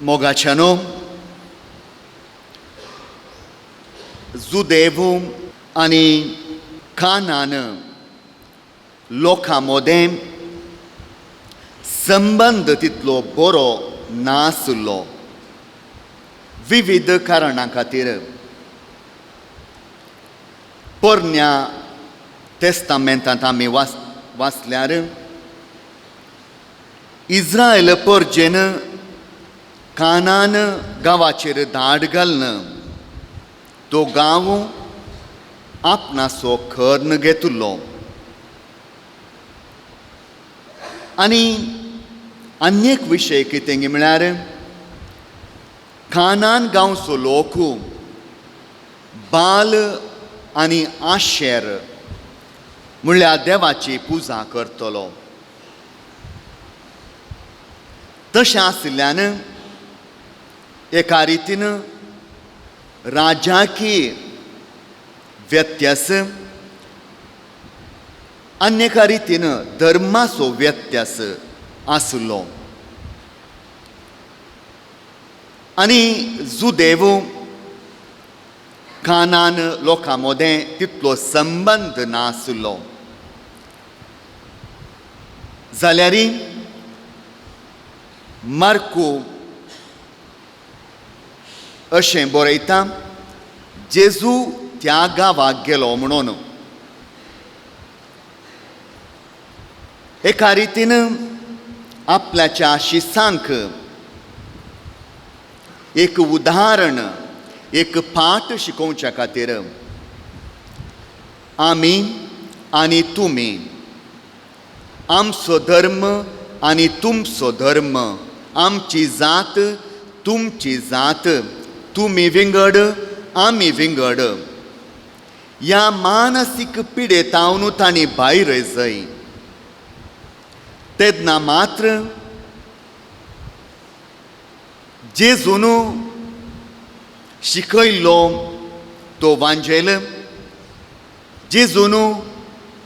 मोगाच्यानो, जुदेव आनी कानान लोकां मदें संबंद तितलो बरो नासलो विविध कारणां खातीर. पोरण्या तेस्तामेंतांत आमी वाचल्यार इस्रायल परजेन कानान गांवाचेर धाड घालून तो गांव आपणाचो खर्न घेतिल्लो आनी आनी एक विशय कितें म्हळ्यार कानान गांवचो लोक बाल आनी आशेर म्हणल्यार देवाची पुजा करतलो. तशें आशिल्ल्यान एका रितीन राजाकी व्यत्यास आनी एका रितीन धर्माचो व्यत्यास आसलो आनी जुदेव कानान लोकां मदें तितलो संबंद नासलो. जाल्यार मार्को अशें बरयता, जेजू त्या गांवाक गेलो म्हणून. एका रितीन आपल्याच्या शिसांक एक उदाहरण, एक पाठ शिकोवच्या खातीर आमी आनी तुमी, आमचो धर्म आनी तुमचो धर्म, आमची जात तुमची जात, तुमी विंगड आमी विंगड, ह्या मानसीक पिडेतावन तांणी भायर जाय. तेन्ना मात्र जेजून शिकयल्लो तो वांजेल, जेजून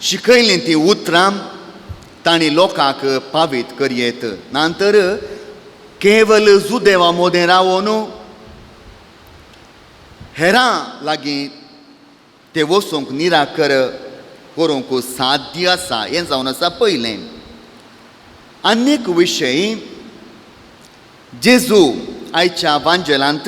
शिकयलीं तीं उतरां तांणी लोकांक पावीत करयेत. नंतर केवल जुदेवा मोदें रावोन हेरां लागीं ते वचूंक निराकर करूंक साध्य आसा हें जावन आसा पयलें. आनीक विशय जेजू आयच्या वांजेलांत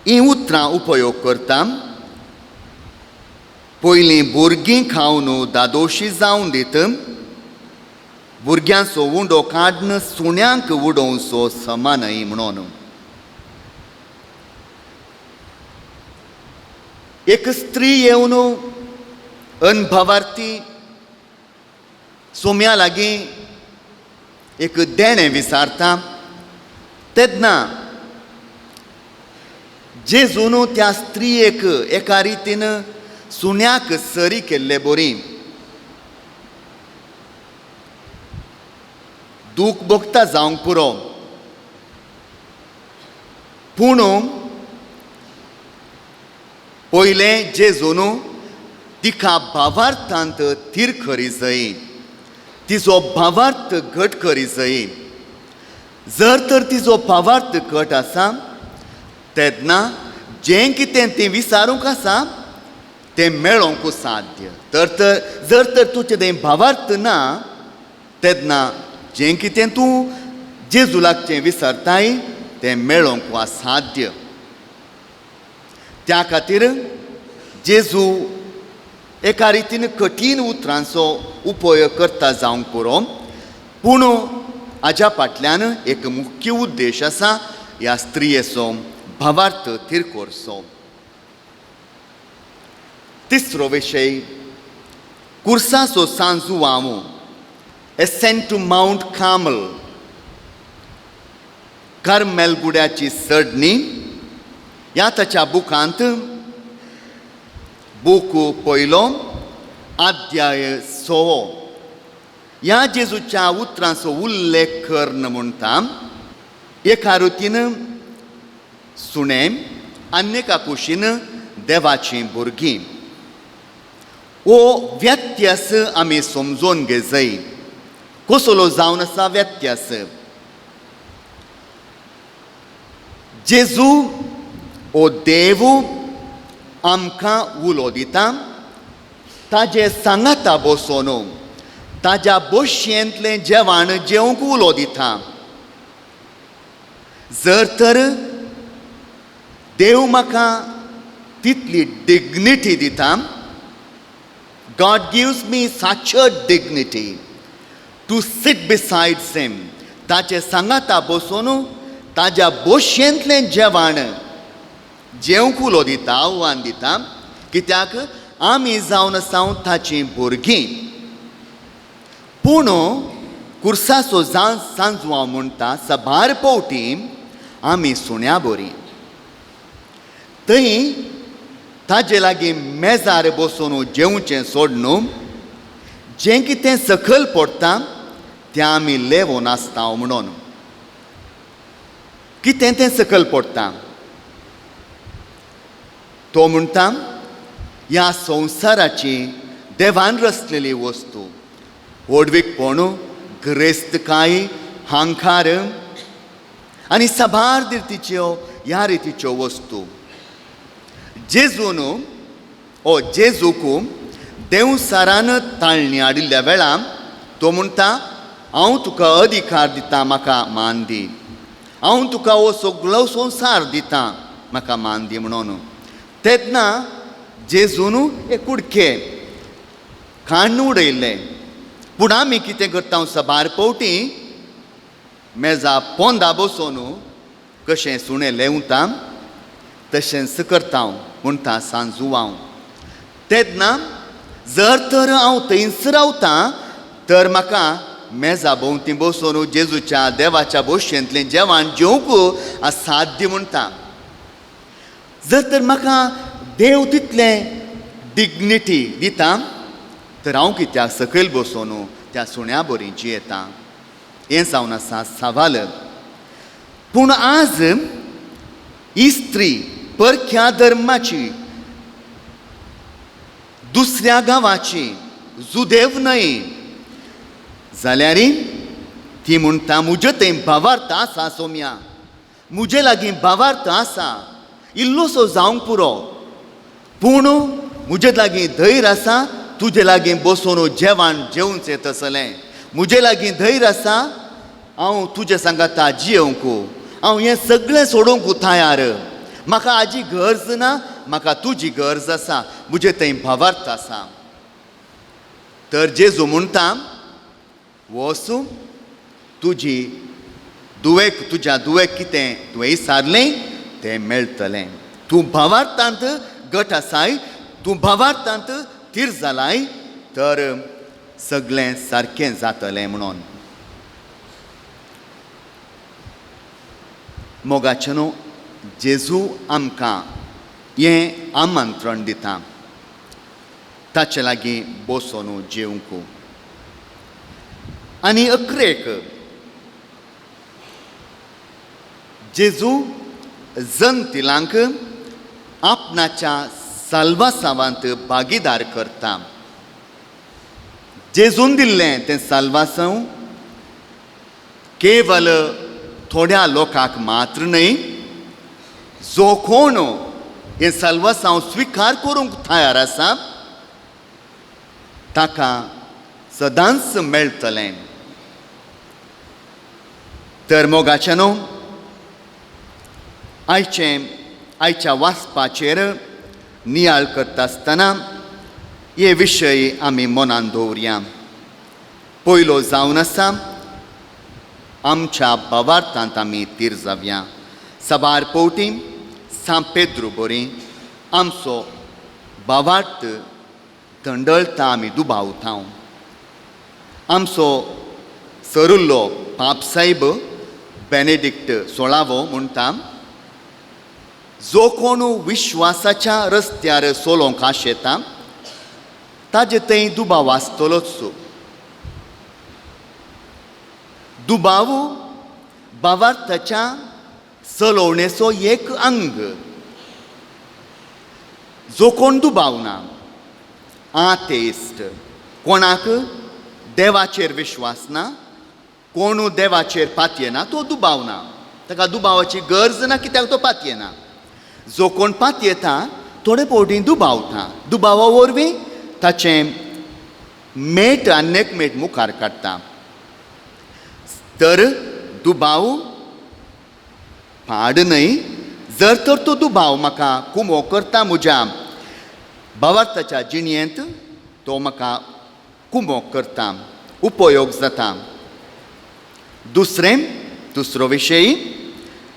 हीं उतरां उपयोग करता. पयलीं भुरगीं खावन दादोशी जावन दित, भुरग्यांचो उंडो काडून सुण्यांक उडोवचो समा न्हय म्हणून. एक स्त्री येवन अनभवार्थी सोम्या लागीं एक देणें विचारता तेन्ना जेजून त्या स्त्रियेक एका रितीन सुण्याक सरी केल्ले बरी दूख भोगता जावंक पुरो, पूण पयलें जेजून तिका भावार्थांत थीर करी जाय, तिजो भावार्थ घट करी जाय. जर तर तिजो भावार्थ घट आसा तेन्ना जें कितें तें विचारूंक आसा तें मेळोवंक साध्य. तर जर तर तुजें तें भावार्थ ना तेन्ना जें कितें तूं जेजू लागचें विसरताय तें मेळोवंक असाध्य. त्या खातीर जेजू एका रितीन कठीण उतरांचो उपयोग करता जावंक पुरो, पूण हाज्या फाटल्यान एक मुख्य उद्देश आसा, ह्या स्त्रियेचो भावार्थ थीर करचो. तिसरो विशय कुर्साचो सांजुआंव, ascent to mount Carmel, Carmel गुड्याची चडणी ह्या ताच्या बुकांत बूक पयलो अध्याय 6 ह्या जेजूच्या उतरांचो उल्लेख करून म्हणटा, एका रुतीन सुणें आनी एका कुशीन देवाचीं भुरगीं. हो व्यत्यास आमी समजून घेजय. कसलो जावन आसा व्यत्यास? जेजू ओ देव आमकां उलो दिता, ताजे सांगाता बसोन ताज्या बोशयेंतलें जेवण जेवंक उलो दिता. जर तर देव म्हाका तितली डिग्निटी दिता, God gives me such a dignity to sit besides him, ताचे सांगाता बसून ताज्या बोशयेंतलें जेवण जेवंक उलो दिता, आव्हान दिता. कित्याक आमी जावन आसा ताचीं भुरगीं. पूण कुर्साचो सांजवां म्हणटा सबार पावटी आमी सुण्या बरी थंय ताजे लागीं मेजार बसून जेवचें सोडून जें कितें सकयल पडटा तें आमी लेवोन आसता म्हणून. कितें तें सकयल पडटा? तो म्हणटा ह्या संवसाराची देवान रचलेली वस्तू, व्हडवीकपण, गिरेस्तकाय, हांकार आनी साबार रितीच्यो ह्या रितीच्यो वस्तू. जेजून ओ जेजूक देवसारान ताळणी हाडिल्ल्या वेळार तो म्हणटा हांव तुका अधिकार दिता, म्हाका मान दी, हांव तुका हो सगळो संवसार दिता, म्हाका मान दी म्हणून. तेन्ना जेजून एक कुडके काण्ण उडयल्ले. पूण आमी कितें करता सबार पावटी मेजा पोंदा बसून कशें सुणें लेवता तशेंच करता म्हणटा सांजू हांव. तेन्ना जर तर हांव थंयच रावता तर म्हाका मेजा भोंवती बसून जेजूच्या देवाच्या बोशयेंतलें जेवण जेवंक असाध्य म्हणटा. जर तर म्हाका देव तितलें डिग्निटी दिता तर हांव कित्याक सकयल बसून त्या सुण्या बरी जियेता? हें जावन आसा सवाल. पूण आज ही स्त्री परक्या धर्माची, दुसऱ्या गांवाची, जुदेव न्हय जाल्यार ती म्हणटा म्हजे थंय भावार्थ आसा सोम्या, म्हजे लागीं भावार्थ आसा, इल्लोसो जावंक पुरो, पूण म्हजे लागीं धैर्य आसा तुजे लागीं बसून जेवण जेवचें तसलें, म्हजे लागीं धैर्य आसा हांव तुजे सांगाता जियेवंक, हांव हें सगळें सोडूंक तयार, म्हाका हाजी गरज ना, म्हाका तुजी गरज आसा, म्हजे थंय भावार्थ आसा. तर जेजू म्हणटा वचूं तुजी दुवेक, तुज्या दुवेक कितें तुवें विचारलें तें मेळटलें. तूं भावार्थांत गट आसाय, तूं भावार्थांत थीर जालाय तर सगळें सारकें जातलें म्हणून. मोगाचें न्हू जेजू आमकां हें आमंत्रण दिता ताचे लागीं बसून जेवंक. आनी अकरेक जेजू जनतिलांक आपणाच्या साल्वासावांत भागीदार करता. जेजून दिल्लें तें साल्वासांव केवल थोड्या लोकांक मात्र न्हय, जो कोण हें साल्वासांव स्विकार करूंक तयार आसा ताका सदांच मेळटलें. तर मोगाचें न्हू आयच्या वाचपाचेर नियाळ करता आसतना हे विशय आमी मनान दवरया. पयलो जावन आसा आमच्या भावार्थांत आमी थीर जावया. साबार पावटी सांत पेद्रू बरी आमचो भावार्थ दंडळटा, आमी दुबावता. आमचो सरुल्लो पापसाहेब बेनेडिक्ट सोळावो म्हणटा जो कोण विश्वासाच्या रस्त्यार चलोवंक आशेता ताजे थंय दुबाव आसतलोच. दुबाव भावार्थाच्या चलोवणेचो एक अंग. जो कोण दुबावना, आतेस्ट, कोणाक देवाचेर विश्वास ना, कोणू देवाचेर पातयेना तो दुबावना. ताका दुबावाची गरज ना, कित्याक तो पातयेना. जो कोण पातयेता थोडे फावटी दुबावता, दुबावा वरवीं ताचें मेट आनी एकमेट मुखार काडटा. तर दुबाव पाड न्हय, जर तर तो दुबाव म्हाका कुमो करता म्हज्या भावार्थाच्या जिणयेंत, तो म्हाका कुमो करता, उपयोग जाता. दुसरें, दुसरो विशय,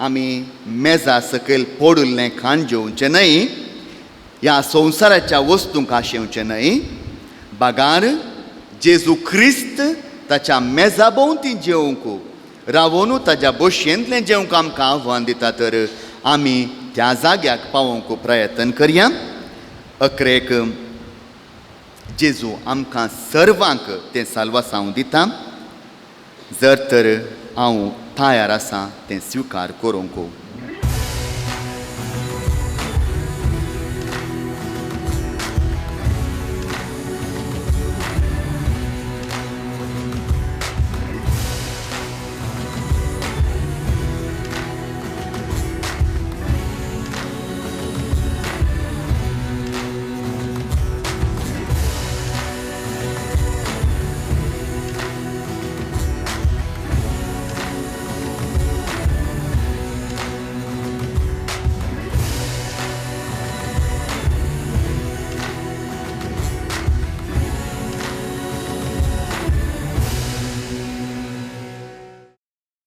आमी मेजा सकयल पडिल्लें खाण जेवचें न्हय, ह्या संवसाराच्या वस्तूंक आशेवचें न्हय. बागार जेजू क्रिस्त ताच्या मेजा भोंवती जेवंक रावोनू ताज्या बशयेंतलें जेवंक आमकां आव्हान दिता, तर आमी त्या जाग्याक पावोवंक प्रयत्न करया. अकरेक जेजू आमकां सर्वांक तें साल्वासांव दिता, जर तर हांव तयार आसा तें स्विकार करूंक.